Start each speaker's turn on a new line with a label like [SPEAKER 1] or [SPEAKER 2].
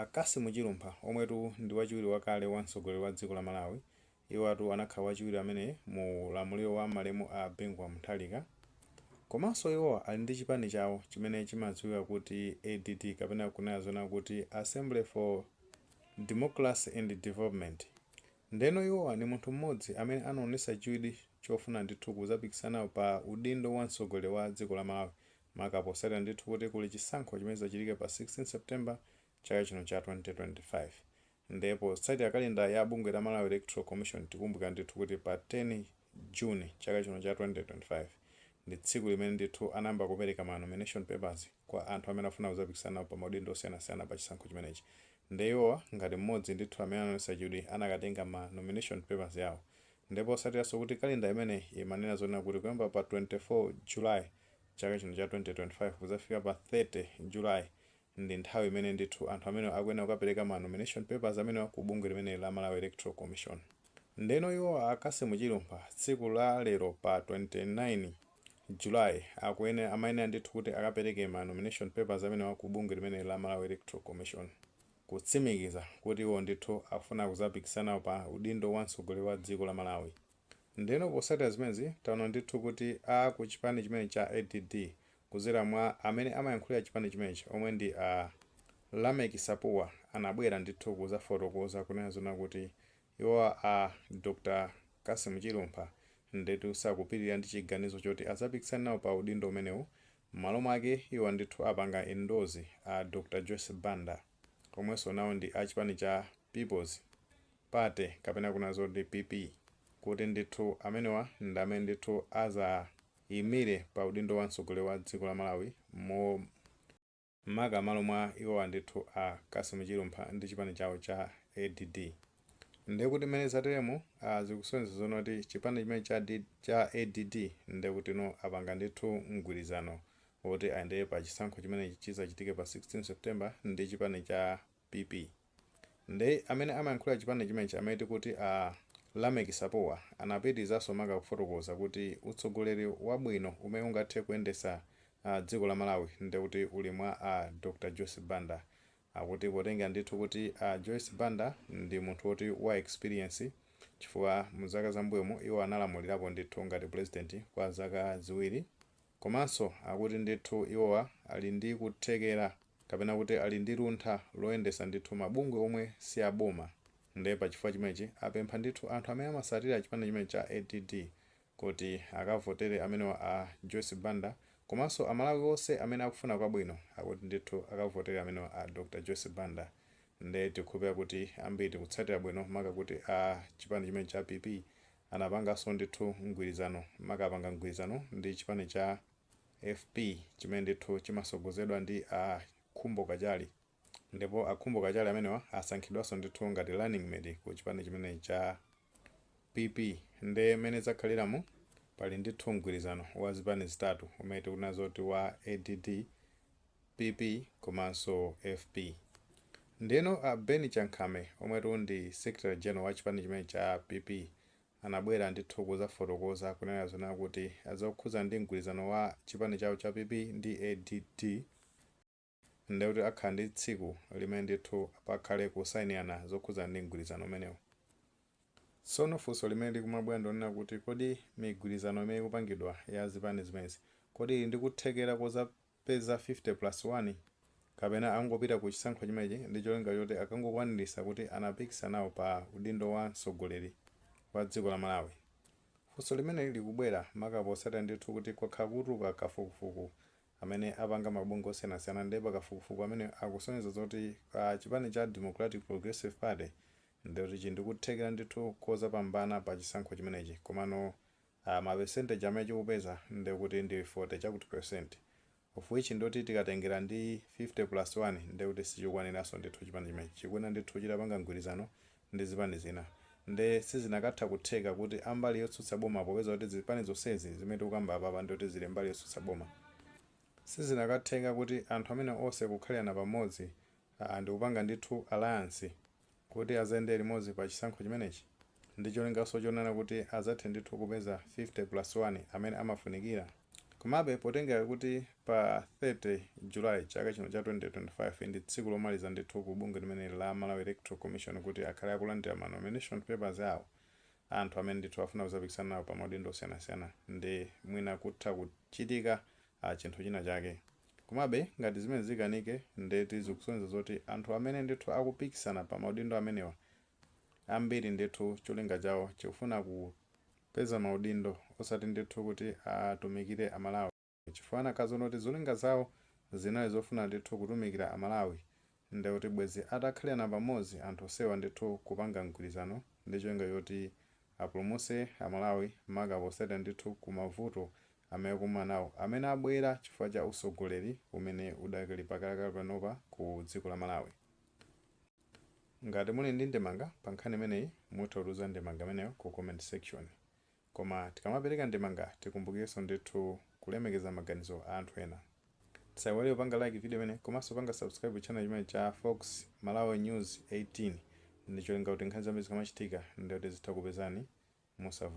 [SPEAKER 1] A Cassim Chilumpha, omwetu ndi wachiwiri wakale wa mtsogoleri wa dziko la Malawi, iwo anakhala wachiwiri amene mu ulamuliro wa malemu a Bingu wa Mutharika. Komanso iwowa ali ndi chipani chawo chimene chimadziwika kuti ADD, kapena kunena zona kuti Assembly for Democracy and Development. Ndeno iwowa ndi munthu mmodzi amene anaonesa chidwi chofuna ndithu kuzapikisana pa udindo wa mtsogoleri wa dziko la Malawi, maka posatira ndithu kuti kuli chisankho chimene chizachitike pa 16 September chaka chino cha 2025. Ndipo potsatira kalenda ya bungwe la Malawi Electoral Commission, tikumbukira ndithu kuti pa 10 June chaka chino cha 2025 ndi tsiku limene ndithu anayamba kupereka ma nomination papers kwa anthu amene afuna kuzapikisana pa maudindo osiyanasiyana pa chisankho chimenechi. Ndi iwowa ngati mmodzi ndithu amene anaonesa chidwi anakatenga ma nomination papers yawo. Ndipo posatiranso kuti kalenda imene imanena zonena kuti kuyamba pa 24 July chaka chino cha 2025 kuzafika pa 30 July ndi nthawi imene ndithu anthu amene akuyenera kukapereka ma nomination papers amene ku bungwe limene la Malawi Electoral Commission. Ndeno iwo a Cassim Chilumpha tsiku la lero pa 29 July akuyenera, amayenera ndithu kuti akapereke ma nomination papers amene ku bungwe limene la Malawi Electoral Commission, kutsimikiza kuti iwo ndithu afuna kuzapikisana pa udindo wa mtsogoleri wa dziko la Malawi. Ndeno posatira zimenezi, taona ndithu kuti a ku chipani chimene cha ADD, kuzera mwa amene amayankhulira chipani chimenechi omwe ndi a Lameck Sapuwa, anabwera ndithu kuzafotokoza kunena zona kuti iwo a Dr Cassim Chilumpha ndetu sakupitirira ndi chiganizo choti azapikisana nawo pa udindo umenewu. M'malo mwake iwo ndithu apanga endorse a Dr Joyce Banda, omwenso nawo ndi a chipani cha People's Party, kapena kunena zoti PP, kuti ndithu amenewa ndi amene ndithu azayimire pa udindo wa mtsogoleri wa dziko la Malawi, mo maka malo mwa iwowa ndithu a Cassim Chilumpha ndi chipani chawo cha ADD. Ndekuti mmene zateremo, zikusonyeza zonoti chipani chimene cha ADD ndekuti no apanga ndithu mgwirizano woti ayendere pa chisankho chimene chizachitike pa 16 September ndi chipani cha PP. Ndi amene amayankhula chipani chimenechi, amene tikuti a Lameck Sapuwa, anapitirizanso maka kufotokoza kuti utsogoleri wabwino umene ungathe kuyendesa dziko la Malawi ndekuti uli mwa a Dr Joyce Banda. Akuti potenga ndithu kuti a Joyce Banda ndi munthu woti wa experience, chifukwa mu zaka zambuyomu iwo analamulirapo ndithu ngati president kwa zaka 2. Komanso akuti ndithu iwowa ali ndi kuthekera, kapena kuti ali ndi luntha loyendesa ndithu mabungwe omwe si aboma. Ndiye pachifukwa chimenechi apempha ndithu anthu amene amasatira chipani chimene cha ADD kuti akavotere amenewa a Joyce Banda, komanso Amalawi onse amene akufuna kwabwino akuti ndithu akavotere amenewa a Dr Joyce Banda. Ndiye tikukhulupirira kuti ambiri tikutsatira bwino, maka kuti a chipani chimene cha PP anapanganso ndithu mgwirizano, maka apanga mgwirizano ndi chipani cha FP chimene ndithu chimasogozedwa ndi a Khumbo Kachali. Ndipo a Khumbo Kachali amenewa asankhidwanso ndithu ngati running mate ku chipani chimene cha PP. Nde mmene zakhaliramo, pali ndithu mgwirizano wa zipani zitatu umene tikunena zoti wa ADD, PP komanso FP. Ndeno a Ben Chankhame, omwetu ndi secretary general wa chipani chimene cha PP, anabwera ndithu kuzafotokoza kunena zona kuti azakukhuza ndi mgwirizano wa chipani chawo cha PP ndi ADD, ndekuti akhala ndi tsiku limene ndithu pakhale kusayinirana zokhuza ndi mgwirizano umenewu. Tsono funso limene likumabwera ndionena kuti, kodi migwirizano imene ikupangidwa ya zipani zimenezi, kodi ili ndi kuthekera kozapeza 50 plus 1, kapena angopita ku chisankho chimenechi ndi cholinga choti akangokwanirisa kuti anapikisana nawo pa udindo wa mtsogoleri wa dziko la Malawi? Funso limene likubwera maka posatira ndithu kuti kwakhala kutuluka kafukufuku amene apanga mabungwe osiyanasiyana. Ndipo kafukufuku amene akusonyeza zoti chipani cha Democratic Progressive Party ndikuti chili ndikuthekera ndithu kozapambana pa chisankho chimenechi, komano ma percentage amene chikupeza ndikuti ndi 40 chakuti percent, of which ndoti tikatengera ndi 50 plus 1 ndikuti sichikukwaniranso ndithu. Chipani chimenechi chikuyenera ndithu chitapanga mgwirizano ndi zipani zina. Nde sizinakatha kutheka kuti ambali yotsutsa boma, popeza kuti zipani zonsezi zimene tikukamba apapa ndikuti zili mbali yotsutsa boma, sizinakatheka kuti anthu amene onse kukhalirana pamodzi ndikupanga ndithu alliance kuti azayende limodzi pa chisankho chimenechi ndi cholinganso chonena kuti azathe ndithu kupeza 50 plus 1 amene amafunikira. Komabe potengera kuti pa 30 July chaka chino cha 2025 ndi tsiku lomaliza ndithu ku bungwe limeneli la Malawi Electoral Commission kuti akhale akulandira ma nomination papers awo, anthu amene ndithu afuna kuzapikisana nawo pa maudindo osiyanasiyana, ndi mwina kutha kuchitika chinthu china chake. Komabe ngati zimene zikanike, ndeti zikusonyeza zoti anthu amene ndithu akupikisana pa maudindo amenewa ambiri ndithu cholinga chawo chikufuna kupeza maudindo, osati ndithu kuti atumikire Amalawi, chifukwa anakhazoona kuti zolinga zawo zinali zofuna ndithu kutumikira Amalawi, ndekuti bwezi atakhalirana pamodzi anthu onsewa ndithu kupanga mgwirizano ndi cholinga choti apulumutse Amalawi, maka posatira ndithu ku mavuto amene akumana nawo amene abwera chifukwa cha usogoleri umene udakali pakalakala panopa ku dziko la Malawi. Ngati muli ndi ndemanga pa nkhani imeneyi, mutha kutiuza ndemanga imeneyo ku comment section. Koma tikamapereka ndemanga, tikumbukirenso ndithu kulemekeza maganizo a anthu ena. Tisaiwale kupanga like video imene komanso panga subscribe channel chimene cha Fox Malawi News 18 ndi cholinga kuti nkhani zambiri zikamachitika ndikuti zitha kupezani mosavuta.